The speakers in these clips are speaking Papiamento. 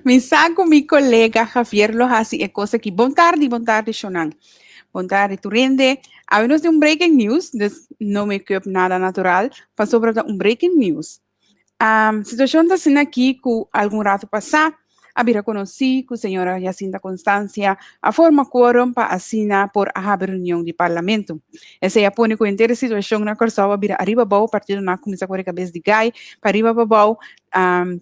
Mi sa ku mi kolega Javier lo hasi e kos aki. Bon tardi, bon tardi, Shonan. Bon tardi, tur hende. Awe nos tin un breaking news, dus no make-up, nada natural, pasobra ta un breaking news. Situashon ta asina aki ku algun ratu pasá a bira konosí ku señora Jacinta Constancia a forma quorum pa asina por a habri reunion di parlamento. Esei a pone ku henter e situashon na Kòrsou a bira ariba abou, partidonan a kuminsá kore kabes di gai pa riba pa abou,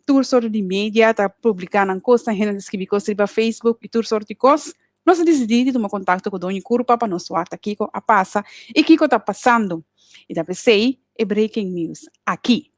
tur sorto di media ta publiká nan kosnan, hende ta skibi kos riba Facebook i tur sorto di kos. Nos a disidí di tuma kontakto ku Doño Kurpa pa nos wak ta kiko a pasa i kiko ta pasando. I ta p'esei e breaking news aki.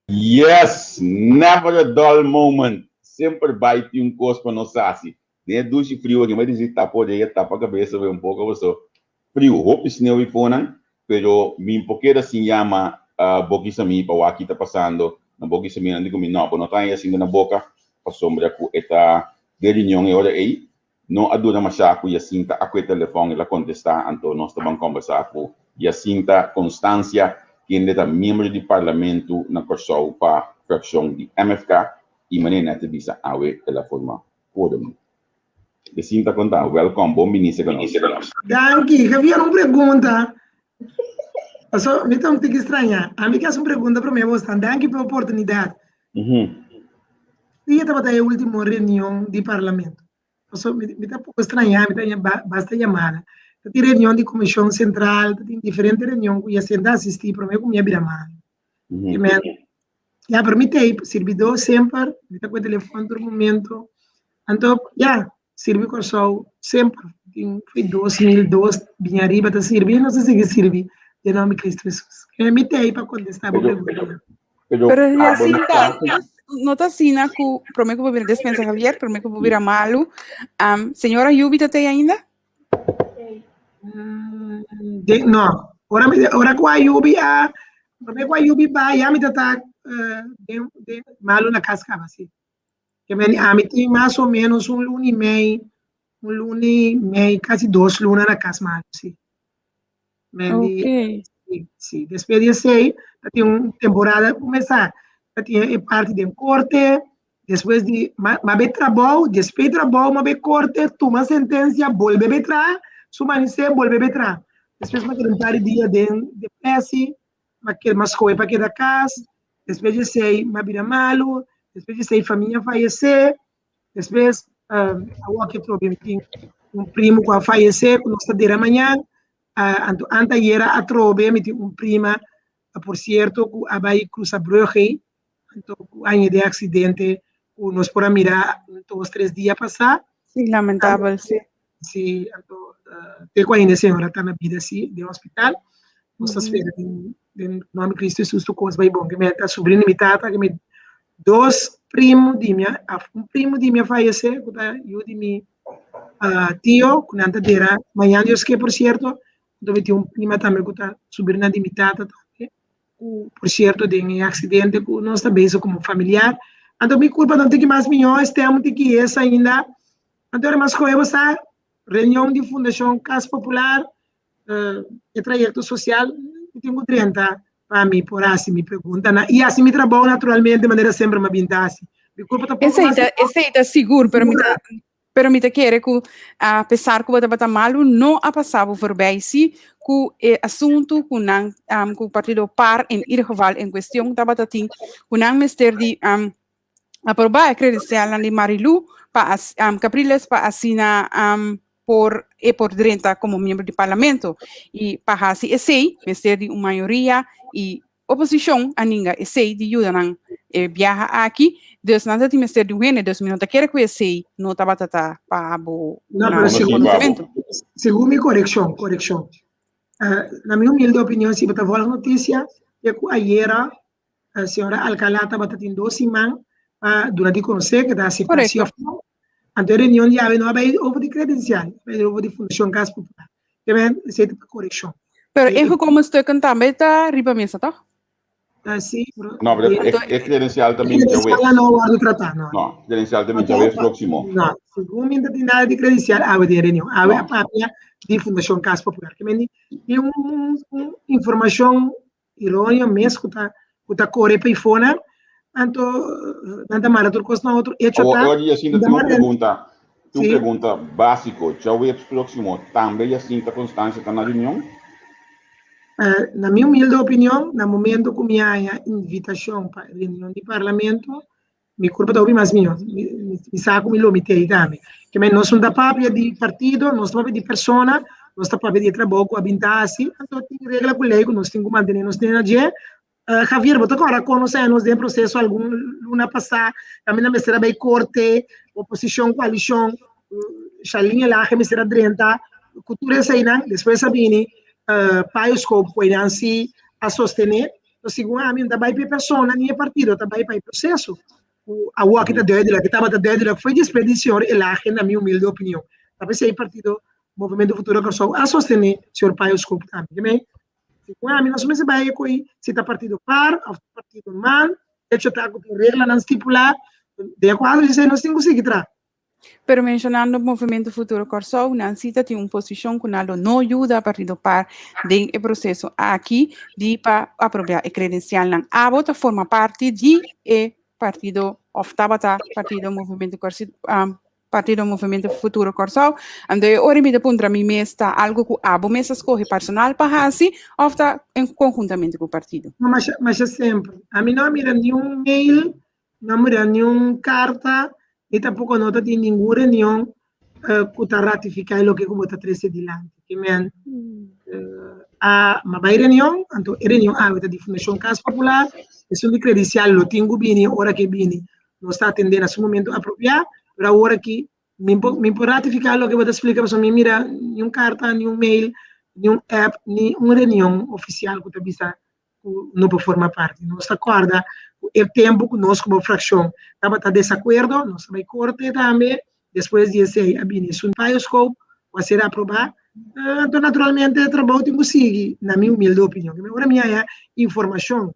Yes! Never a dull moment! Semper bai tin un kos pa nos hasi. Den e dushi friu aki, mi a disi tapa oreya, tapa kabesa bai un poko paso friu, hopi sneu i fonan, pero mi por keda sin yama bo kisa mi pa wak ki ta pasando na bo kisa mi. Nan di ku mi, no, bo no ta haña asinta na boka pasobra ku e ta den reunion e ora ei. No a dura mashá ku Jacinta a kue telefòn, el a kontestá, anto nos ta ban kòmbersá ku Jacinta Constancia, kende ta miembro di parlamentu na Kòrsou pa frakshon di MFK i manera nèt a bisa awe el a forma quorum. Jacinta kon ta? Wèlkòm, bon bini serka nos. Danki. Javier, un pregunta. Paso mi ta un tiki strañá. Ami ke hasi un pregunta promé bosnan. Danki pa e oportunidat. Dia tabata e último reunion di parlamento? Paso mi mi ta poko strañá, mi ta haña basta yamada. Ta tin reunion di komishon sentral, ta tin diferente reunion ku ya senta asistí promé ku mi a bira malu. I men, ya, pero mi t'ei, sirbidó semper, mi ta ku e telefòn tur momento. Anto, ya, sirbi Kòrsou semper. Tin foi 2002 bin ariba ta sirbi i nos ta sigui sirbi den nòmber di Kristu Hesus. Mi t'ei pa kontestá bo pregunta. Pero, Pero abo no Jacinta, sa no ta asina ku promé ku bo bira despensa Javier, promé ku bo bira malu. Señora Yubi ta tei ainda? De, no, ora mi, ora ku Ayubi a, promé ku Ayubi bai, ya mi ta ta eh, den, den malu na kas kaba, sí. Ke men ami tin mas o menos un luna i mei, un luna i mei, kasi dos luna na kas malu, sí. Men di, Ok. sí, sí. Despues di esei, ta tin un temporada kumesá, ta tin e parti den korte, despues di, ma, ma be trabou, despues di trabou ma be korte, tuma sentensia, bolbe be traha, su manisé bolbe be traha. Despues ma keda un par di dia den depresi, ma ke, ma skohe pa keda kas, despues di esei ma bira malu, despues di esei famia fayesé, Despues, awor ke trobe mi tin un primo ku a fayesé ku nos ta dera mañan. Anto antayera atrobe mi tin un prima, por sierto, ku a bai krusa brug ei, anto ku a haña den aksidente ku nos por a mira dos, tres dia pasá. Sí, lamentabel, sí. Sí, anto te ku ainda e señora ta na bida, sí, den hospital. Nos ta spera den den nòmber di Kristu Hesus tur kos bai bon. Ke mi ta subrina di mi tata, ke mi dos primu di mi, un primu di mi a fayesé ku ta yu di mi tio, ku nan ta dera mañana Dios ke por sierto. Anto mi tin un prima tambe ku ta subrina di mi tata tambe, ku por sierto den e aksidente ku nos ta bezig komo familiar. Anto mi kulpa no tin ki mas mihó, estemo tin ki esa ainda. Anto ora mas kohe bo sa reunion di Fundashon Kas Popular, e trayekto sosial, mi tin ku drenta pa mi por hasi mi preguntanan i hasi mi trabou naturalmente manera semper mi a bin ta hasi. Mi kurpa ta poko Esei mas ta, esei ta sigur, pero mi ta, pero mi ta kere ku a pesar ku bo tabata malu, no a pasa bo voorbij si ku e asuntu ku nan, ku partido par en ieder geval en kuestion tabata tin ku nan mester di Aprobá e kredensialnan di Marilou pa Capriles pa asina por e por drenta komo miembro di parlamento. I pa hasi esei mester di un mayoria i oposishon a ninga esei di yuda nan e biaha aki. Dus nan ta tin mester di un hende. Dus mi no ta kere ku esei no tabata ta pa bo No, na pero segun, konosementu. segun mi korekshon, korekshon. Na mi humilde opinion, si bo ta volg notisia, e ku ayera Señora Alcalá tabata tin dos siman pa duna di conocer que ta acepta si of no. Anto e reunion di awe no a bay over di credencial, a bay over di Fundacion Cas Popular. Ke men esey ta pa correccion. Pero ingekomen stukken tambe ta riba mesa, toch? Si, pero No, pero e credencial ta bin djawe. Credencial no a wordo trata, no. No, credencial ta bin djawe proximo. No, segun mi ta tin nada di credencial awe den e reunion. Awe a papia di Fundacion Cas Popular. Ke men tin un informacion Ironio mes ku ta ku ta kore pa ifonan. Anto nan ta mara tur kos na otro. Hecho ta. Awor Jacinta tin un pregunta, tin un pregunta básiko. Djaweps próksimo tambe Jacinta Constancia ta na reunion? Na mi humilde opinion, na momento ku mi haña invitashon pa reunion di parlamento, mi kurpa ta hopi mas mihó. Mi sa ku mi lo mi tei tambe. Ke men nos no ta papia di partido, nos ta papia di persona, nos ta papia di e trabou ku a bin ta hasi. Anto tin regla ku lei ku nos tin ku mantené nos den dje. Javier, bo ta kòrda kon nos a nos den proseso algun luna pasá, kaminda mester a bai korte, oposishon, koalishon, Shalin Elhage mester a drenta, ku tur eseinan, despues a bini Payoskop ku einan si a sostené. Entonces, segun ami, no ta bai pa e persona ni e partido, ta bai pa e proseso. Ku awor aki ta duidelijk, e tabata duidelijk fo'i despues di señor Elhage, na mi humilde opinion. Ta p'esei partido Movemento Futuro Kòrsou a sostené señor Payoskop tambe. Segun ami nos mester bai koe si ta partido par of partido man, hecho ta ku tin reglanan stipulá, den e kuadro di esei nos tin ku sigui traha. Pero menshonando Movemento Futuro Kòrsou, nan si ta tin un posishon ku nan lo no yuda partido par den e proseso aki di pa aprobiá e kredensialnan. Abo ta forma parti di e partido of tabata partido Movemento Kòrsou, Partido Movemento Futuro Kòrsou. Anto e ora mi ta puntra mi mes ta algo ku abo mes a skohe personal pa hasi òf ta en konhuntamente ku partido? No, masha, masha semper. Ami no a mira niun mail, no a mira niun karta, ni tampoko no ta tin ningun reunion ku ta ratifiká e loke ku bo ta trese dilanti. Ke men a ma bai reunion, anto e reunion awe ta di Fundashon Kas Popular, esun di kredensial lo tin ku bini ora ke bini. Nos ta atendé na su momento apropiá, pero awor aki mi por, mi por ratifiká loke bo ta splika pasobra mi mira niun karta, niun mail, niun app, ni un reunion ofisial ku ta bisa ku no por forma parti. Nos ta kòrda ku e tempu ku nos komo frakshon tabata desakuerdo, nos a bai korte tambe, despues di esei a bini esun bioscope ku a ser aprobá, anto naturalmente e trabou tin ku sigui, na mi humilde opinion. Ora mi haña informashon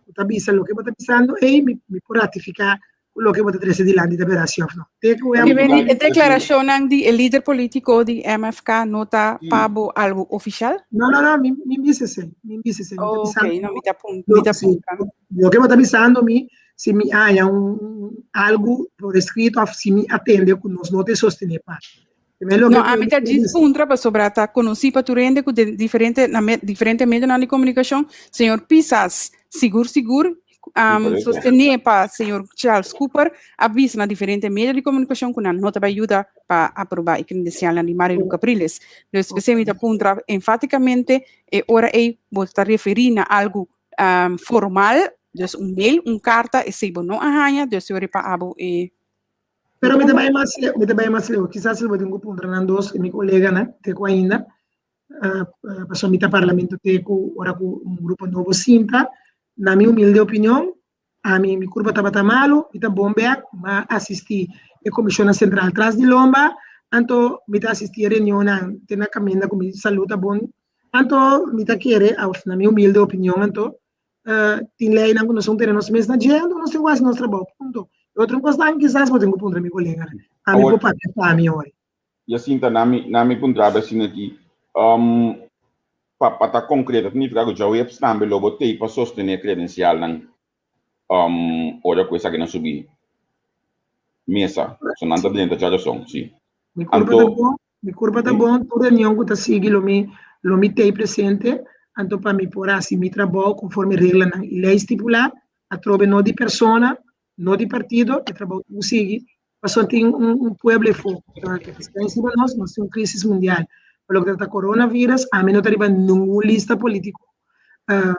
ku ta bisa loke bo ta bisando ei, mi mi por ratifiká ku loke bo ta trese dilanti ta berdad si òf no. Te ku E e deklarashonnan di e lider polítiko di MFK no ta pa bo algu ofishal? No, no, no, mi mi bisa esei, mi bisa esei. Mi ta Oké, bisando no, mi ta pun, mi ta si, puntra. loke bo ta bisando mi, si mi haña un algu por eskrito òf si mi atende ku nos no ta sostené pa. No, ami ta djis puntra pasobra ta konosí pa tur hende ku den diferente na me diferente medionan di komunikashon señor Pisas sigur sigur sostené pa señor Charles Cooper a bisa na diferente medio di komunikashon ku nan no ta bai yuda pa aprobá e kredensialnan di Marilu Capriles. Dus p'esei mi ta puntra enfátikamente e ora ei bo ta referí na algu formal, dus un mail, un karta, esei bo no a haña, dus e ora pa abo e Pero mi ta bai mas leu, mi ta bai mas leu. Kisas lo bo tin ku puntra nan dos, mi koleganan, te ku ainda, pasobra mi ta parlamento te ku ora ku un grupo nobo sinta. Na mi humilde opinion, ami mi kurpa tabata malu, mi ta bon bek, m'a asistí e komishonnan sentral tras di lomba, anto mi ta asistí e reunionnan te na kaminda ku mi salú ta bon. Anto mi ta kere, òf na mi humilde opinion anto, tin leinan ku nos tin tene nos mes na dje, anto nos tin ku hasi nos trabou, punto. E otro kosnan kisas bo tin ku puntra mi koleganan. Ami por papia pa mi ori. Jacinta, na mi, na mi puntra bo asina aki, pa pa ta konkreto, ta nifiká ku djaweps tambe lo bo tei pa sostené kredensialnan ora ku esakinan subi mesa? So nan ta drenta djarason, si. Mi kurpa ta bon, Mi kurpa ta bon, tur reunion ku ta sigui lo mi lo mi tei presente, anto pa mi por hasi mi trabou konforme reglanan i lei stipulá, atrobe no di persona, no di partido, e trabou tin ku sigui, pasobra tin un un pueblo efo ku ta spera riba nos, nos tin un krisis mundial pa loke ta trata coronavirus, ami no ta riba ningun lista politiko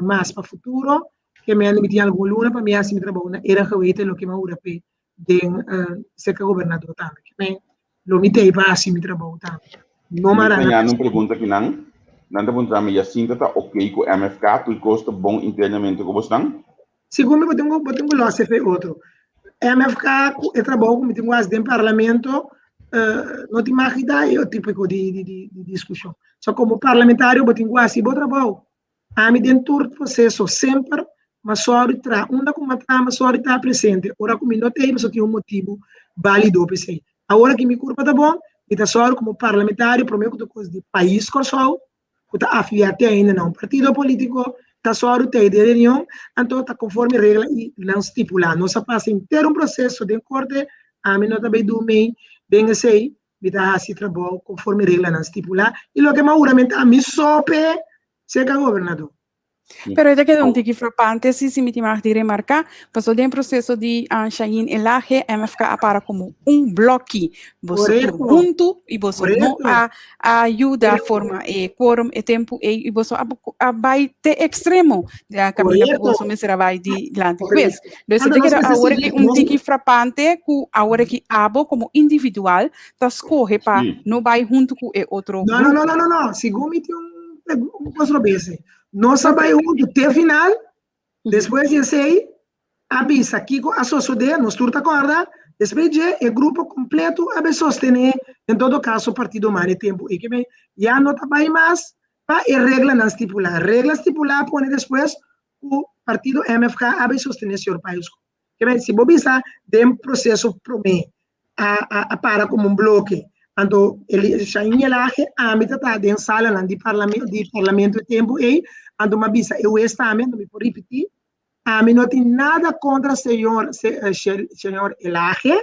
mas pa futuro, ke mi a mi tin algun luna pa mi hasi mi trabou na era geweten loke mi a hura p'e den serka gobernador tambe. Ke men lo mi tei pa hasi mi trabou tambe. No mara na. Mi ta un pregunta ki nan. Nan ta puntra mi, Jacinta ta ok ku MFK? Tur kos ta bon internamente ku bosnan? Segun mi bo tin ku bo tin ku los efe otro. MFK ku e trabou ku mi tin ku hasi den parlamento no tin mag di da e tipiko di di di diskushon. So komo parlamentario bo tin ku hasi bo trabou. Ami den tur proseso semper m'a sòru tra unda ku m'a tra m'a sòru ta presente. Ora ku mi no ta ei pasobra tin un motibu bálido pa esei. Awor aki mi kurpa ta bon, mi ta sòru komo parlamentario promé ku tur kos di pais Kòrsou ku ta afiliá te ainda na un partido polítiko. ta sòru tei den reunion, anto ta konforme regla i nan stipulá. Nos a pasa henter un proseso den korte, ami no ta bai dumi den esei, mi ta hasi trabou konforme reglanan stipulá i loke mi a huramentá mi sope serka gobernador. Pero e ta keda un tiki frapante si, si mi tin mag di remarká, pasobra den proseso di Shahin Elhage, MFK a para komo un bloki. Boso tur huntu i boso no a a yuda forma e quorum e tempu ei i boso a a bai te ekstremo di a kaminda ku boso mester a bai dilanti hues. Dus e ta keda awor aki un tiki frapante ku awor aki abo komo individual ta skohe pa no bai huntu ku e otro grupo. No, no, no, no, no. Segun mi tin un kos robes. Nos a bai huntu te final, despues di esei a bisa kiko a sosodé, nos tur ta kòrda, despues dje e grupo kompleto a bai sostené en todo kaso Partido Man e tempu ei. Ke ya no ta bai mas pa e reglanan stipulá. Regla stipulá a pone despues ku partido MFK a bai sostené señor Payo Schoop. Ke men si bo bisa den proseso promé a a a para komo un bloke, anto el Shain Elhage ami ta ta den salanan di parlamento di parlamento e tempu ei, anto mi a bisa e hues tambe, anto mi por ripití, ami no tin nada kontra señor señor Elhage,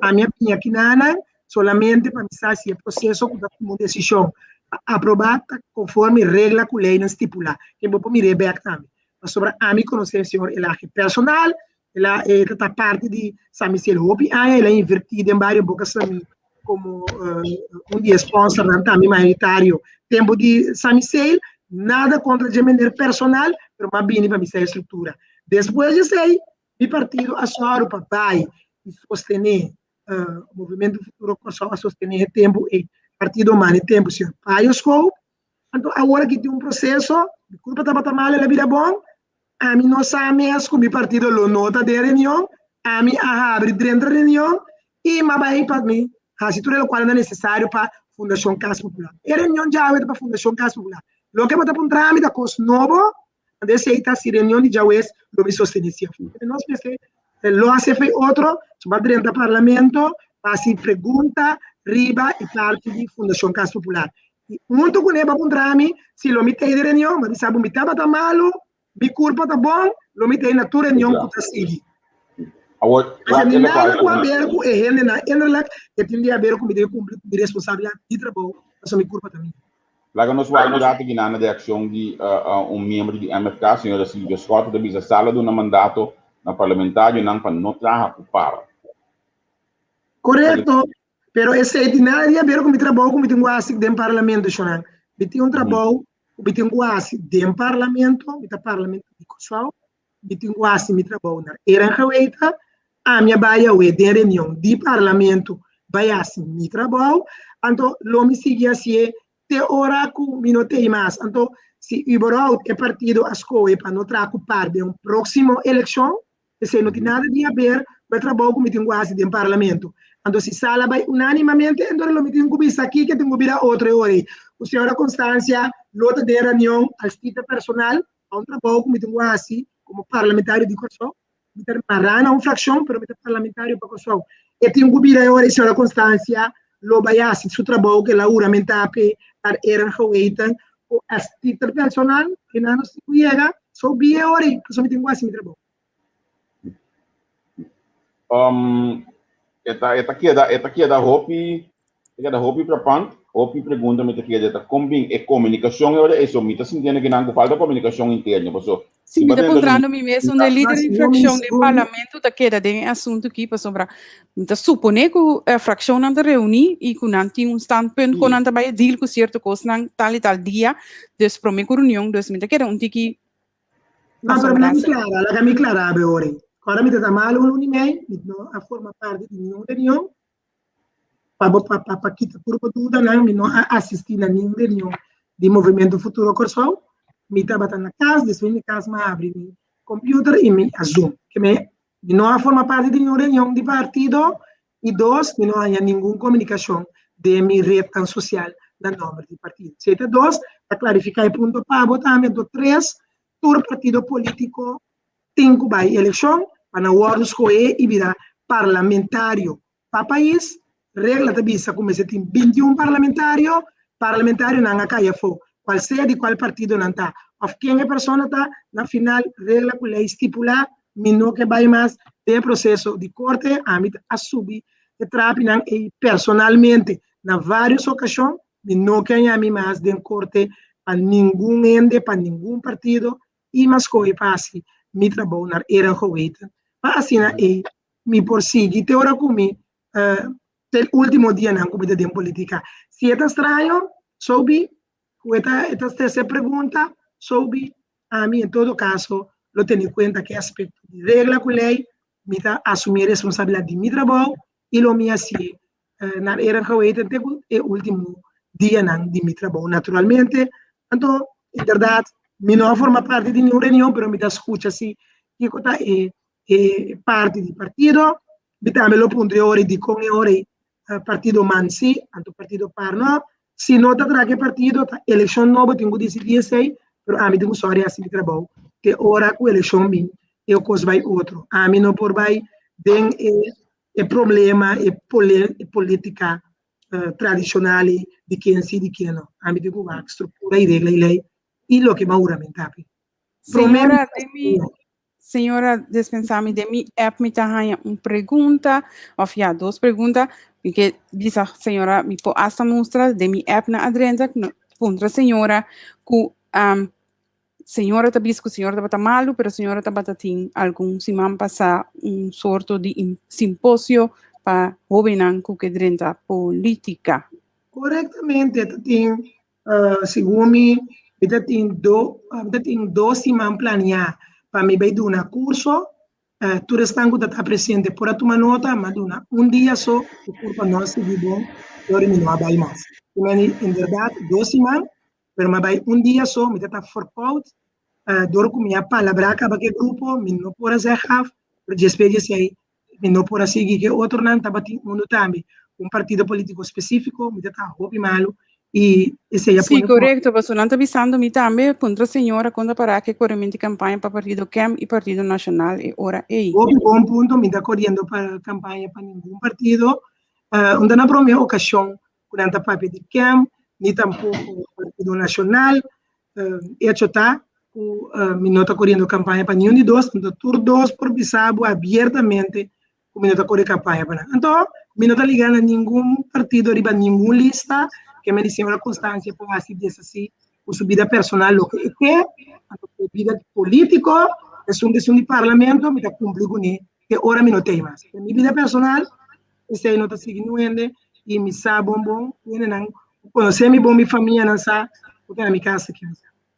ami a bini aki nanan solamente pa mi sa si e proseso ku ta tuma un desishon pa aprobá ta konforme regla ku leinan stipulá. Ke bo por mir'é bèk tambe. Pasobra ami konosé señor Elhage personal, el a e ta parti di San Misiel hopi aña, el a invertí den bario Boca Samí komo un di e sponsornan tambe mayoritario tempu di San Misiel, nada kontra dje meneer personal, pero mi a bini pa mi sa e struktura. Despues di esei, mi partido a sòru pa bai i sostené Movimiento Futuro Kòrsou a sostené e tempu ei Partido Man e tempu señor Payo Schoop. Anto awor aki tin un proseso, mi kurpa tabata mal el a bira bon, ami no sa mes ku mi partido lo no ta den reunion, ami a habri drenta reunion i mi a bai pa mi hasi tur e lokual nan nesesario pa Fundashon Kas Popular. E reunion djawe ta pa Fundashon Kas Popular. Loke bo ta puntra mi ta kos nobo, Anto esei ta si reunion di djawees lo mi sostene si afo. Nos mester lo hasi fe otro, so ba drenta parlamento pa hasi pregunta riba e parti di Fundacion Cas Popular. I hunto kuné ba puntra mi si lo mi tei di reunion, ma bisa bo mi tabata malu, mi kurpa ta bon, lo mi tei na tur reunion ku ta sigui. Awor, Asina ni nada ku haber ku e hendenan innerlijk, e tin di haber ku mi debe kumpli ku mi responsabilidat di trabou, pasobra mi kurpa ta mi. Laga nos wak un rato gina na reakshon di un miembro di MFK, señora Silvia Schotte, ta bisa sala duna mandato na parlamentarionan pa no traha ku par. Korekto, pero esei tin nada di haber ku mi trabou ku mi tin ku hasi den parlamento, shonnan. Mi tin un trabou ku mi tin ku hasi den parlamento, mi ta parlamentario di Kòrsou, mi tin ku hasi mi trabou na Eran Geweten, ami a bai awe den reunion di parlamento bai hasi mi trabou, anto lo mi sigui hasié te ora ku mi no tei mas. Anto si überhaupt e partido a skohe pa no traha ku par den un próksimo elekshon, esei no tin nada di haber ku e trabou ku mi tin ku hasi den parlamento. Anto si sala bai unánimamente, enton lo mi tin ku bisa kiko tin ku bira otro e ora ei. Ku señora Constancia lo ta den reunion al tita personal pa un trabou ku mi tin ku hasi komo parlamentario di Kòrsou. Mi ta mará na un frakshon, pero mi ta parlamentario pa Kòrsou. E tin ku bira e ora ei señora Constancia lo bai hasi su trabou ku el a huramentá p'e par eer en geweten ku as títel personal e nan nos tin ku yega. So bi e ora ei pasobra mi tin ku hasi mi trabou. E ta e ta keda e ta keda hopi e keda hopi frapant, hopi pregunta mi ta keda ta kon bin e komunikashon e ora ei so mi ta sintiendo kinan ku falta komunikashon interno paso Si mi ta puntrando mi mes un de lider di frakshon den parlamento ta keda den e asuntu aki pasobra mi ta supone ku e frakshonnan ta reuni i ku nan tin un standpunt kon nan ta bai deal ku sierto kosnan tal i tal dia dus prome ku reunion dus mi ta keda un tiki No, pero mi clara, laga mi clara abe ori. Ora mi ta malo un luni mei, mi no a forma parte di ningun reunion. Pa bo pa pa pa kita tur bo dudanan, mi no a asisti na ningun reunion di Movimiento Futuro Kòrsou. Mi tabata na kas, despues mi kas mi a abri mi computer i mi a zoom. Ke mi mi no a forma parte di ningun reunion di partido I dos, mi no haña ningun komunikashon den mi retnan sosial na nòmber di partido. Esei ta dos, pa klarifiká e punto pa bo tambe. Anto tres, tur partido polítiko tin ku bai elekshon pa nan wòrdu skohé i bira parlamentario pa pais. Regla ta bisa ku mester tin 21 parlamentario, parlamentarionan a kai afó, kual sea di kual partido nan ta. òf ken e persona ta, na final regla ku lei stipulá, mi no ke bai mas den e proseso di korte, ami a subi e trapinan ei personalmente na vários okashon, mi no ke haña mi mas den korte pa ningun hende, pa ningun partido i m'a skohe pa hasi mi trabou naar eer en geweten, pa asina ei mi por sigui te ora ku mi te último dianan ku mi ta den politika. Si e ta straño, so be, ku e ta e ta tercer pregunta, so be, ami en todo kaso lo tene kuenta ku e aspekto di regla ku lei, mi ta asumí e responsabilidat di mi trabou i lo mi hasié naar eer en geweten te ku e último dianan di mi trabou naturalmente. Anto, inderdat, mi no a forma parti di niun reunion, pero mi ta skucha si kiko ta e e parti di partido. Mi tambe lo puntra e ora ei dikon e ora ei partido man si, anto partido par no. Si no ta traha ku e partido, ta elekshon nobo tin ku disidí esei, pero ami tin ku sòri hasi mi trabou te ora ku elekshon bin e kos bai otro. Ami no por bai den e e problema, e polítika tradishonal ei di ken si, di ken no. Ami tin ku wak struktura i regla i lei i loke bo a huramentá p'e. Promé Señora, den mi Señora, dispensá mi, den mi app mi ta haña un pregunta, òf ya, dos pregunta. Mi ke bisa señora, mi por hasta mustra den mi app na adrenta, puntra señora ku señora ta bisa ku señora tabata malu, pero señora tabata tin algun siman pasá un sorto di simposio pa hóbennan ku ke drenta polítika. Korektamente, ta tin Segun mi, mi ta tin do, mi ta tin dos siman planeá pa mi bai duna kurso. Tur esnan ku ta ta presente por a tuma nota, m'a duna un dia so, ku kurpa no a sigui bon, i ora mi no a bai mas. En bèrdat dos siman, pero m'a bai un dia so, mi ta ta verkoud, dor ku mi a palabrá kaba ku e grupo, mi no por a zeg af, pero despues di esei Mi no por a sigui ke otronan tabatin unu tambe, un partido politico specifico, mi ta ta hopi malu y esey a Sí, pone ku. korekto, pasobra nan ta bisando mi tambe, puntra señora kon ta para ke korementi kampaña pa partido KEM i Partido Nashonal e ora ei. Hopi bon punto, mi ta koriendo pa kampaña pa ningun partido. Un ta na prome okashon ku nan ta papia di KEM, ni tampoko Partido Nashonal. Echo ta ku mi no ta koriendo kampaña pa niun di dos, anto tur dos por bisa bo abiertamente ku mi no ta kore kampaña pa nan. Anto mi no ta ligá na ningun partido riba ningun lista, ke mi di señora Constancia por hasi deshasí ku su bida personal loke e ke, anto ku e bida polítiko, esun ku esun di parlamento mi ta kumpli kuné te ora mi no tei mas. Mi bida personal esei no ta sigui niun hende i mi sa bon bon ku hendenan ku konosé mi bon, mi famianan sa ku ta na mi kas aki.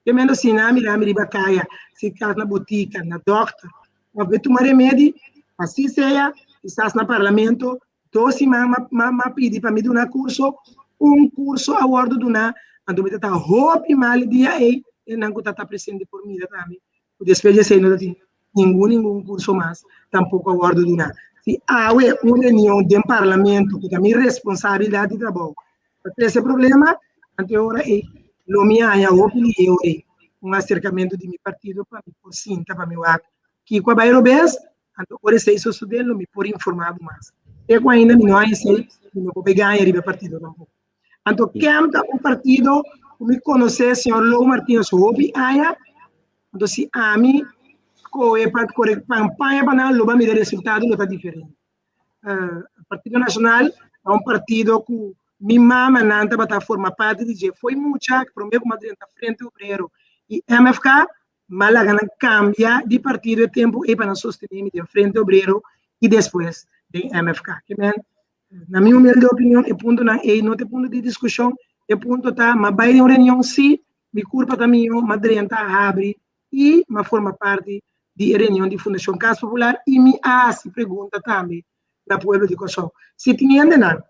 Te mendo si nan a mira mi riba kaya, si kas na botika, na dòkter, òf bai tuma remedi, así sea, kisas na parlamento, dos siman m'a pidi pa mi duna kurso, un kurso a wòrdu duná, anto mi ta ta hopi mal e dia ei, hendenan ku ta ta presente por mira tambe, ku despues di esei no ta tin ningun ningun kurso mas tampoko a wòrdu duná. Si awe un reunion den parlamento ku ta mi responsabilidat di trabou pa trese problema, anto e ora ei lo mi haña hopi lihé ora ei un aserkamentu di mi partido pa mi por sinta pa mi wak kiko a bai robes, anto ora esei sosodé lo mi por informá bo mas. Te ku ainda mi no haña esei, mi no por bai gaña riba e partido tampoko. Anto KEM ta un partido ku mi konosé señor Lou Martinus hopi aña, anto si ami kohe pa kore kampaña pa nan lo ba mira resultado lo ta diferente. Partido Nacional ta un partido ku mi mamanan tabata forma parti di dje fo'i mucha, prome ku mi a drenta Frente Obrero i MFK, mi a laga nan kambia di partido e tempu ei pa nan sostené mi den Frente Obrero i despues den MFK. Ke men, na mi humilde opinion e puntonan ei no ta e punto di diskushon, e punto ta mi a bai den un reunion sí, mi kurpa ta mihó, mi a drenta a habri i mi a forma parti di e reunion di Fundashon Kas Popular i mi a hasi pregunta tambe na pueblo di Kòrsou. Si tin hendenan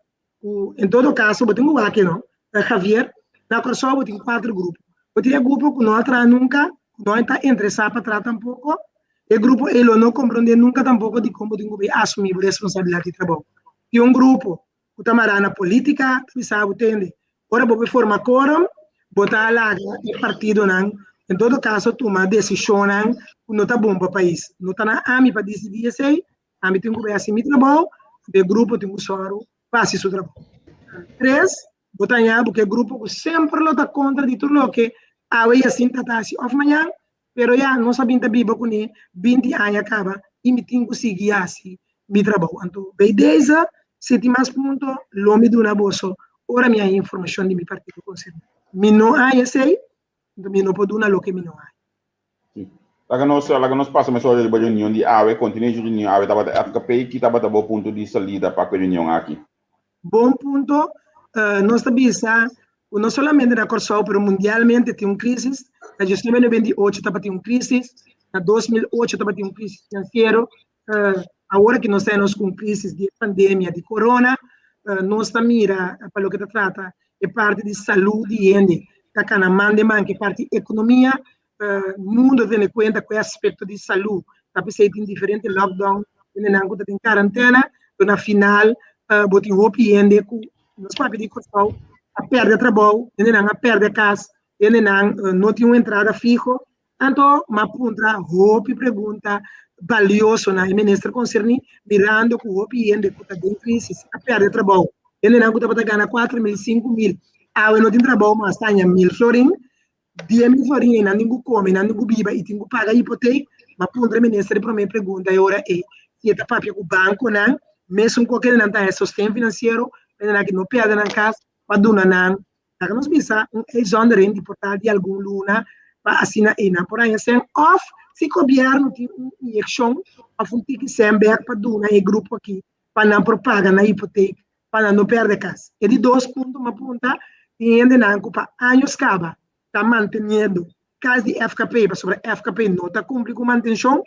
ku en todo kaso bo tin ku wak no, Javier, na Kòrsou bo tin kuater grupo. Bo tin e grupo ku no a traha nunka, ku no ta interesá pa traha tampoko, e grupo ei lo no komprondé nunka tampoko dikon bo tin ku bai asumí bo responsabilidat di trabou. Tin un grupo ku ta mará na polítika, ta bisa bo tende, ora bo por forma quorum, bo ta laga e partidonan, en todo kaso tuma desishonnan ku no ta bon pa pais. No ta na ami pa disidí esei, ami tin ku bai hasi mi trabou, anto e grupo tin ku sòru pa hasi su trabou. Tres, bo ta haña bo ku e grupo ku semper lo ta kontra di tur loke Awe Jacinta ta hasi òf mañan, pero ya nos a bin ta biba kuné 20 aña kaba i mi tin ku sigui hasi mi trabou. Anto bei deze, si tin mas punto, lo mi duna boso ora mi haña informashon di mi partido konserní. Mi no haña esei, anto mi no por duna loke mi no haña. Sí. Laga nos pasa mesora riba reunion di awe, kontenido di reunion awe tabata FKP, ki tabata bo punto di salida pa e reunion aki? Bon punto. Nos ta bisa, no solamente na Kòrsou, pero mundialmente tin un krísis. Na 1998 tabatin un krísis, na 2008 tabatin un krísis finansiero. Awor ku nos tin un krísis di pandemia di corona, nos ta mira pa loke ta trata e parti di salú di hende, ta kana man den man ku e parti ekonomia, mundu tene kuenta ku e aspekto di salú. Ta p'esei tin diferente lockdown, nan ku ta den kuarentena, na final bo tin hopi hende ku nos papia di Kòrsou a pèrdè trabou, nan a pèrdè kas, nan no tin un entrada fiho. Anto, m'a puntra hopi pregunta balioso na minister konserní, mirando ku hopi hende ku ta den krísis, a pèrdè trabou. Nan ku tabata gana 4 mil, 5 mil, awe no tin trabou, mas ta 1000 florin, 10 mil florin, nan tin ku kome, nan tin ku biba i tin ku paga hipotek. M'a puntra minister, promé pregunta e ora e, si ta papia ku bankonan, mesun ku nan ta sosten finansiero, nan ku no pèrdè nan kas, pa duna nan, laga nos bisa un uitzondering di por ta di algun luna, pa asina e nan por haña sèn, òf si gobièrnu tin un inyekshon òf un tiki sèn bèk pa duna e grupo aki, pa nan por paga nan hipotek, pa nan no pèrdè kas. E di dos punto m'a punta, tin hendenan ku pa aña kaba ta manteniendo kas di FKP, pasobra FKP no ta kumpli ku mantenshon,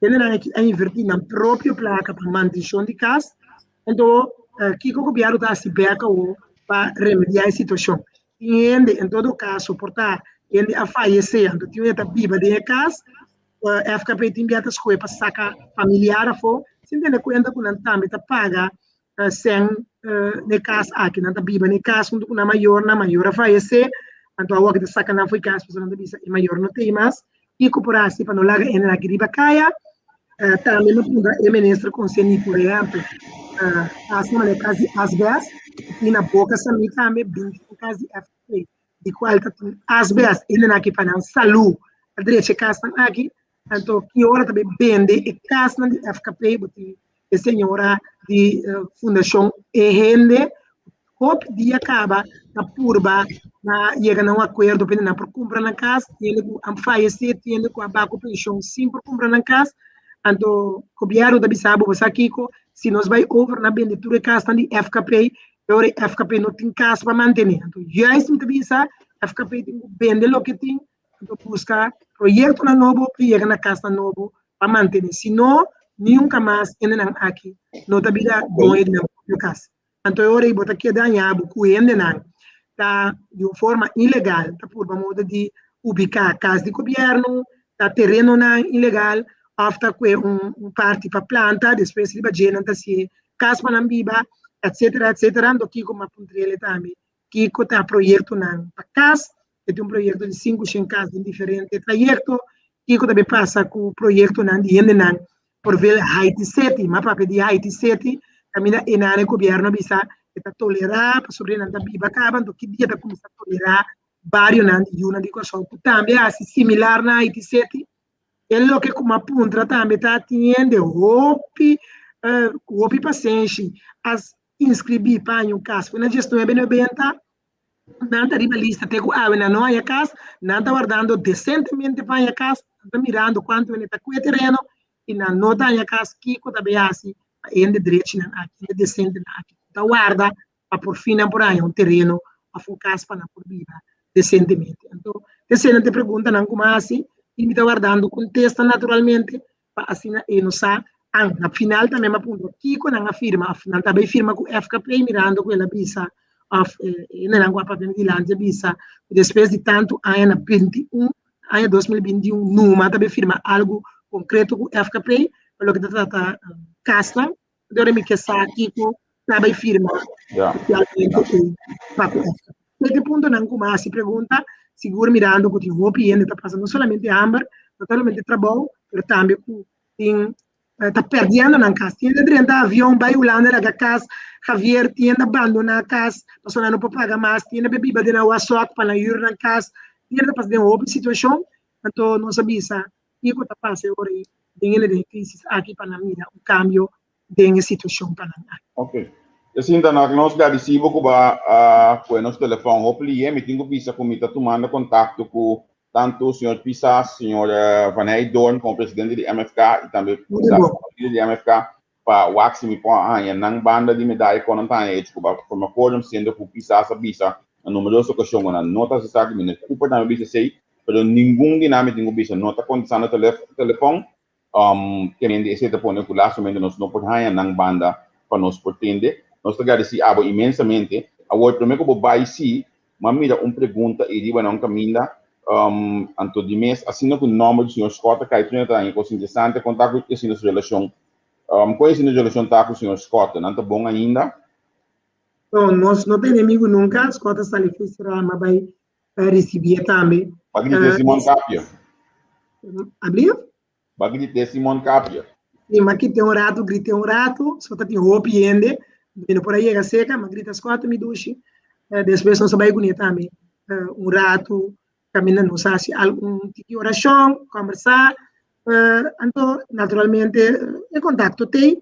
hendenan aki a invertí nan propio plaka pa mantenshon di kas, anto kiko gobièrnu ta hasi bèk pa remediá e situashon? Tin hende, en todo kaso, por ta hende a fayesé, anto tin hende ta biba den kas, FKP tin bia ta skohe pa saka familiar afó, sin tene kuenta ku nan tambe ta paga sèn na kas aki, nan ta biba na kas huntu ku nan mayor, nan mayor a fayesé, anto awor ta saka nan fo'i kas, pasobra nan ta bisa e mayor no tin mas, kiko por hasi pa no laga hende aki riba kaya? Tambe m'a puntra e minister konserní, por ehèmpel, kas na kas di asbest, i na Boka Samí tambe 21 kas di FKP, di kual ta tin asbest, hendenan aki pa nan salú a drecha e kasnan aki, anto ki ora tambe bende e kasnan di FKP, bo tin e señora di Fundashon E Hende, hopi dia kaba ta purba na yega na un akuerdo pa nan por kumpra nan kas, hende ku a fayesé, hende ku a bai ku penshon sin por kumpra nan kas, anto gobièrnu ta bisa bo, sa kiko, si nos bai over na bende tur e kasnan di FKP, ora FKP no tin kas pa mantené. Anto juist mi ta bisa, FKP tin ku bende loke tin, anto buska proyektonan nobo pa yega na kasnan nobo pa mantené. Si no, nunka mas hendenan aki no ta bira doño di nan propio kas. Anto ora bo ta keda haña bo ku hendenan ta di un forma ilegal, ta purba moda di ubiká kas di gobièrnu, ta terenonan ilegal, òf ta kue un parti pa planta, despues riba dje nan ta hasi kas pa nan biba, etcétera, etcétera. Anto kiko m'a puntr'é tambe, kiko ta proyektonan pa kas, e tin un proyekto di 500 kas den diferente trayekto, kiko tambe pasa ku proyektonan di hendenan por vel Haiti City, m'a papia di Haiti City, kaminda einan e gobièrnu a bisa e ta tolerá pasobra nan ta biba kaba, anto ki dia ta kuminsá tolerá barionan di yunan di Kòrsou ku tambe a hasi similar na Haiti City? E loke ku m'a puntra tambe ta tin hende hopi ku hopi pasenshi a inskribí pa haña un kas for na 1990, nan ta riba lista te ku awe nan no haña kas, nan ta wardando desentemente pa haña kas, nan ta mirando kuantu hende ta kue tereno i nan no ta haña kas. Kiko ta bai hasi pa hende drechinan aki, hende desentenan aki ku ta warda pa por fin nan por haña un tereno òf un kas pa nan por biba desentemente? Anto, esei ta e preguntanan ku m'a hasi i mi ta wardando kontesta naturalmente pa asina e no sa. Na final tambe m'a puntra kiko nan a firma òf nan ta bai firma ku FKP, mirando ku el a bisa òf hendenan ku a papia mi dilanti a bisa ku despues di tantu aña, na 21 aña 2021 numa ta bai firma algu konkreto ku FKP pa loke ta trata kasnan. Anto mi ke sa kiko ta bai firma ofisialmente pa ku FKP. Sete puntonan ku m'a hasi pregunta, sigur mirando ku tin hopi hende ta pasa no solamente hamber, no solamente trabou, pero tambe ku tin ta perdiendo nan kas. Tin hende drenta avion bai Hulanda laga kas, Javier, tin hende abandoná kas pasobra nan no por paga mas, tin hende biba den nan wasòk pa nan hür nan kas. Tierra ta pasa den hopi situashon, anto nos a bisa kiko ta pasa e ora ei den e den e krisis aki pa nan mira un kambio den e situashon pa nan aki. Ok. Jacinta, nos gradisí bo ku bo a kohe nos telefòn hopi lihe. Mi tin ku bisa ku mi ta tumando kontakto ku tantu señor Pisas, señor Van Heydoorn komo presidente di MFK i tambe Pisas komo lider di MFK pa wak si mi por haña nan banda di medaya kon nan ta haña hecho ku bo a forma quorum siendo ku Pisas a bisa na numeroso okashon ku nan no ta hasi esaki, Meneer Cooper tambe a bisa esei, pero ningun di nan mi tin ku bisa no ta kontestando telefòn. Kende esei ta pone ku lastimamente nos no por haña nan banda pa nos por tende. Nos ta gradisí abo inmensamente. Awor, promé ku bo bai sí, m'a mira un pregunta ei riba nan kaminda. Anto di mes, asina ku nòmber di señor Scott a kai, prima ta haña kos interesante. Kon ta ku asina su relashon? Kon asina su relashon ta ku señor Scott? Nan ta bon ainda? No, nos no ta enemigu nunka. Scott a sali for Israel, m'a bai risibié tambe. Ba grité Simon Tapia. Ablief? Ba grité Simon Tapia. Si, m'a kité un ratu, grité un ratu, so ta tin hopi hende, mi no por a yega seka, m'a grita Scott mi dushi. Despues nos a bai kuné tambe un ratu, kaminda nos a hasi algun tiki orashon, kòmbersá. Anto, naturalmente, e kontakto t'ei.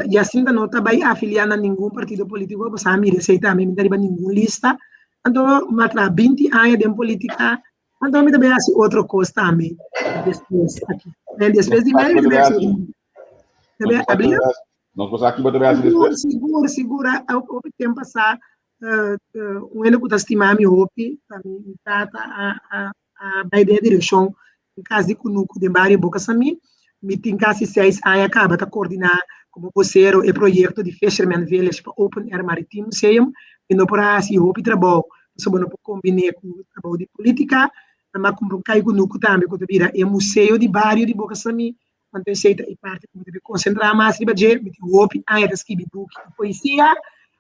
Jacinta no ta bai afiliá na ningun partido polítiko, pasobra a mira esei tambe, mi ta riba ningun lista. Anto mi a traha binti aña den polítika, anto mi ta bai hasi otro kos tambe despues aki. Despues di mi, mi ta bai hasi otro kos. Ta bai abrí? Nos por sa kiba ta bai hasi despues? Sigur, sigur, sigur. Hopi tempu pasá, un hende ku ta stima mi hopi, ta mi tata a a bai den e direkshon den kas di kunuku den bario Boka Samí. Mi tin kasi seis aña kaba ta koordiná komo bosero e proyekto di Fisherman Village pa Open Air Maritiem Museum. Mi no por a hasi hopi trabou pasobra bo no por kombiné ku trabou di polítika. Mi a kumpra un kai kunuku tambe ku ta bira e museo di bario di Boka Samí. Anto esei ta e parti ku mi debe konsentrá mas riba dje. Mi tin hopi aña ta skibi buki di poesia.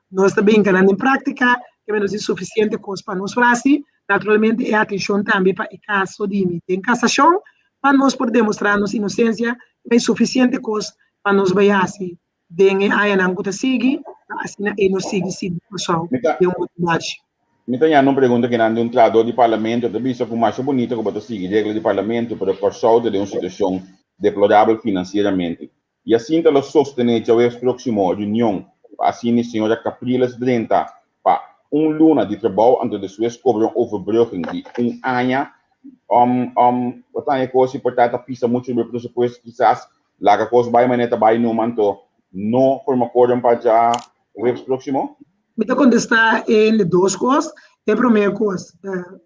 Nos ta brinka nan den práktika, keme nos tin sufisiente kos pa nos hasi. Naturalmente e atenshon tambe pa e kaso di mi den kasashon, pa nos por demostrá nos inosensia, keme sufisiente kos pa nos bai hasi den e añanan ku ta sigui, pa asina ei nos sigui sirbi Kòrsou den un otro bachi. Mi ta yanda un pregunta kinan di un trahador di parlamento ta bisa ku masha bunita ku bo ta sigui regla di parlamento pero Kòrsou ta den un situashon deplorabel finansieramente i asin ta lo sostené djaweps próksimo reunion pa asina señora Capriles drenta pa un luna di trabou anto despues kobra un overbrugging di un aña. Bo ta haña kos si por ta ta pisa muchu riba e presupuesto kisas laga kos bai manera ta bai numa anto no forma quorum pa djaweps próksimo? Mi ta kontestá e dos kos. E promé kos,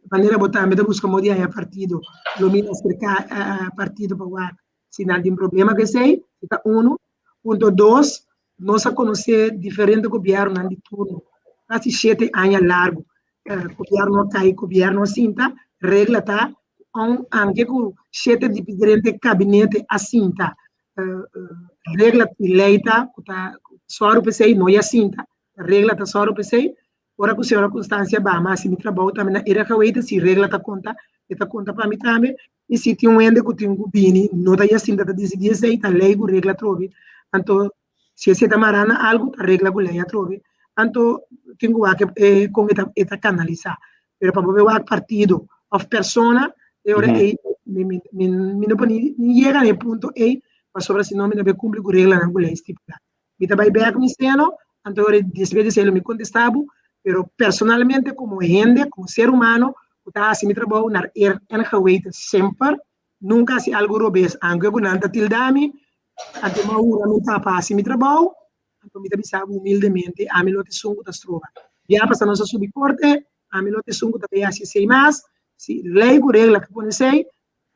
manera bo tambe ta buska modo di haña partido, lo mi aserká partido pa wak si nan tin problema ku esei, e ta unu. Punto dos, nos a konosé diferente gobièrnunan di turno, kasi shete aña largu. Gobièrnu a kai, gobièrnu a sinta, regla ta ku anke ku shete diferente kabinete a sinta, regla i lei ta ku ta sòru pa esei, no ya sinta, regla ta sòru pa esei. Ora ku señora Constancia ba mi hasi mi trabou tambe na era geweten, si regla ta konta, e ta konta pa mi tambe. I si tin un hende ku tin ku bini, no ta Jacinta ta disidí esei, ta lei ku regla atrobe. Anto si esei ta mará na algu, ta regla ku lei atrobe. Anto tin ku wak kon e ta kanalisá. Pero pa bo be wak partido òf persona, e ora ei mi mi no por ni yega na e punto ei, pasobra si no mi no be kumpli ku reglanan ku lei stipulá. Mi ta bai bèk mi seno, anto e ora despues di esei lo mi kontestá bo, pero personalmente komo hende, komo ser humano ku ta hasi mi trabou naar eer en geweten semper, nunka hasi algu robes, aunke ku nan ta tilda mi, anto mi a hura mi papa hasi mi trabou, Anto mi ta bisa bo humildemente, ami lo ta esun ku ta stroba. Bia pasa nos a subi korte, ami lo ta esun ku ta bay hasi esei mas. Si lei ku regla ta pone esei,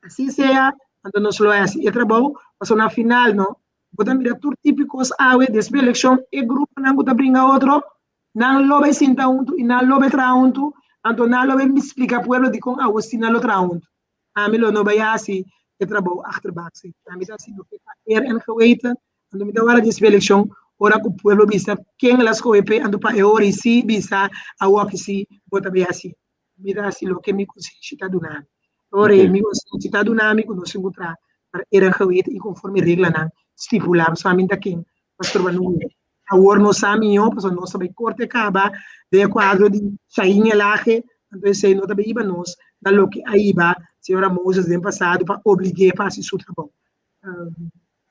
asi sea, anto nos lo hasi e trabou. Pasobra na final no, bo ta mira tur tipo di kos awe, despues elekshon e gruponan ku ta bringa otro, nan lo bay sinta huntu i nan lo bay traha huntu, anto nan lo bay splika pueblo dikon awo si nan lo traha huntu. Ami lo no bay hasi e trabou achterbaks. Ami ta hasi loke ta eer en geweten. Anto mi ta wara di eleccion ora cu pueblo bisa ken el a scoge p'e, anto pa e ora y si bisa awoki si bo ta bay hasi. Mi ta hasi loke mi consenshi ta duna mi. Ora y mi consenshi ta duna mi cu nos tin cu traha pa eer en geweten y conforme reglanan stipula. Pasobra ami ta ken pa stroba nunca. Awor nos sa mihó pasobra nos ta bay corte caba den e cuadro di Chain Elhage. Anto esei no ta bay hiba nos na loke a hiba señora Moses den pasado pa oblig'é pa hasi su trabou.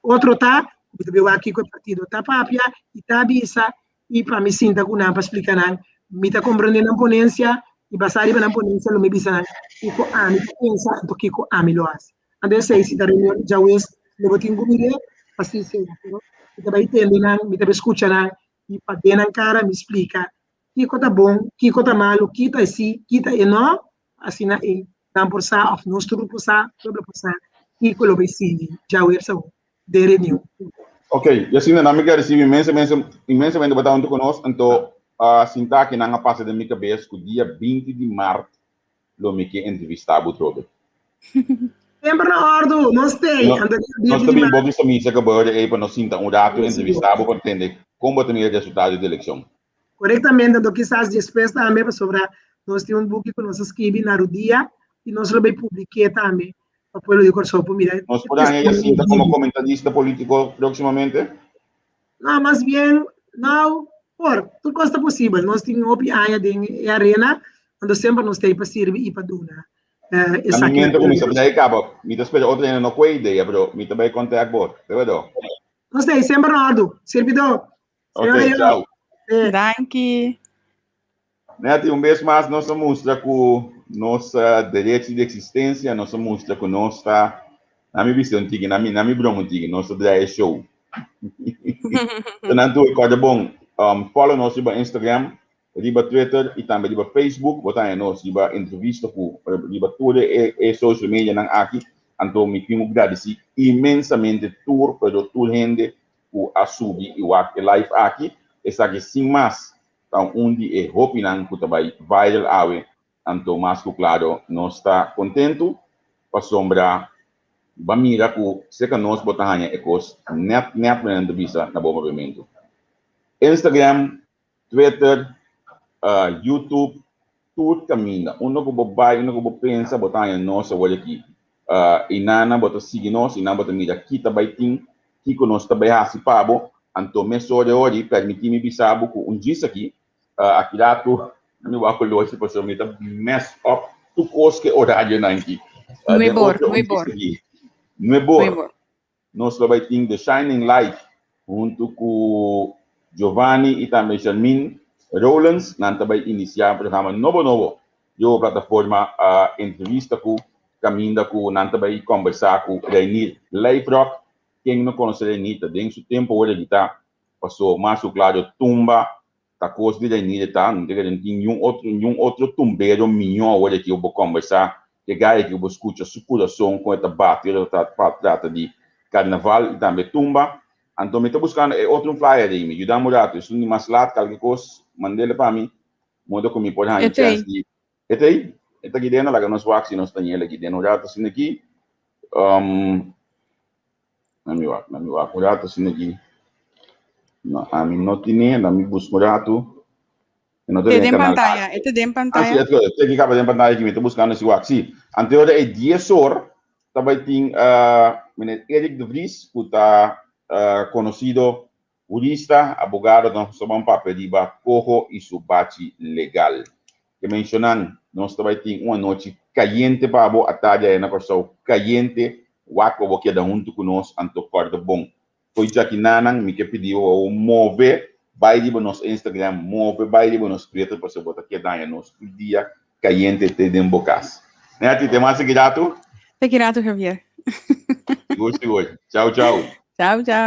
Otro ta ku mi ta bay wak kiko e partido ta papia i ta bisa i pa mi sinta ku nan pa splika nan. Mi ta komprende nan ponensia i basá riba nan ponensia lo mi bisa nan kiko ami ta pensa anto kiko ami lo hasi. Anto esei si ta reunion di djawees lo bo tin ku mir'é pa si sea. Pero mi ta bay tende nan, mi ta bay skucha nan i pa den nan kara mi splika kiko ta bon, kiko ta malu, ki ta e si, ki ta e no, asina e nan por sa òf nos tur por sa, pueblo por sa kiko lo bay sigui djawees awor den reunion. Ok, Jacinda, nan mi ke risibi inmensamente, inmensamente bo ta huntu ku nos, anto sinta aki nan a pasa den mi kabes ku dia 20 di mart lo mi ke entrevista bo trobe. Semper na ordu, nos tei. No, nos ta bin boki samisa ke bo ei pa nos sinta un ratu entrevista bo pa tende kon bo ta mira resultado di elekshon. Korektamente, anto kisas despues tambe pasobra nos tin un buki ku nos a skibi na Rudia i nos lo bai publik'é tambe pa pueblo di Kòrsou por mira. Nos por haña Jacinta komo komentarista polítiko próksimamente? No, mas bien, no, por, tur kos ta posibel. Nos tin hopi aña den e arena, anto semper nos ta ei pa sirbi i pa duna Na esaki. mi mente ku mi sa bai kaba, mi ta spera otro hende no kue idea, pero mi ta bai kontak bo, te wèdò? Nos ta ei semper na òrdu, sirbidó. Ok, chao. Danki. Netty, un bes mas nos a mustra ku nos derecho di eksistensia, nos a mustra ku nos ta, na mi bista un tiki, na mi, na mi broma un tiki, nos ta draai e show. So nan tur, kòrda bon, follow nos riba Instagram, riba Twitter i tambe riba Facebook. Bo ta haña nos riba entrevista ku riba tur e e social medianan aki. Anto mi tin ku gradisí inmensamente tur, pero tur hende ku a subi i wak e live aki. Esaki sin mas ta un di e hopinan ku ta bai viral awe. Anto mas ku klaro nos ta kontentu pasobra ba mira ku serka nos bo ta haña e kos nèt nèt manera nan ta bisa na bo papiamentu. Instagram, Twitter, YouTube, tur kaminda. Unda ku bo bai, unda ku bo pensa, bo ta haña nos awor aki. I nana bo ta sigui nos, i nan bo ta mira ki ta bai tin, kiko nos ta bai hasi pa bo. Anto mesora e ora ei permití mi bisa bo ku un djis aki, aki ratu mi wak oloshi pasobra mi ta mess up tur kos ku e orarionan aki. Nuebor, nuebor. Nuebor. Nos lo bai tin The Shining Light huntu ku Giovanni i tambe Sharmin Rowlands. Nan ta bai inisiá un programa nobo nobo riba plataforma Entrevista ku kaminda ku nan ta bai kombersá ku Reinier Lijfrock. Ken no konosé Reinier ta den su tempu ora di ta paso mas ku klaro tumba ta kos di Reinier ta. No ta kere no tin niun otro niun otro tumbero miñó awor aki ku bo kombersá ku e gaya aki ku bo skucha su kurason kon e ta bati ora ta trata di karnaval i tambe tumba. Anto mi ta buskando e otro un flyer ei mi yuda mi un ratu esun di mas lat kalke kos mand'el pa mi modo ku mi por haña chèns di E ta ei e ta gidena laga nos wak si nos ta ñel aki den un ratu asina aki Na mi wak, na mi wak un ratu asina aki. No, ami no tine, na mi buska un ratu. E no ta Te den den kanal pantaya, A. e te den Ah, si, pantaya. e te ki kaba den pantaya aki, mi ta buskando si wak. Si, anterior e 10 or ta bai tin uh, meneer Erik de Vries, ku ta uh, konosido Hurista, abogado ta soban papia riba coho y su bachi legal. Ke menshonan, nos ta bai tin un anochi cayente pa bo, atardi aya na Corsou, cayente, wak pa bo keda hunto cu nos, anto corda bon. Fo'i djakinanan mi ke pidi bo pa bo move bai riba nos Instagram, move bai riba nos Twitter pasobra bo ta keda haña nos tur dia cayente te den bo cas. Netty, te mas aki ratu? Te aki ratu, Javier. Sigur, sigur. Chao, chao. Chao, chao.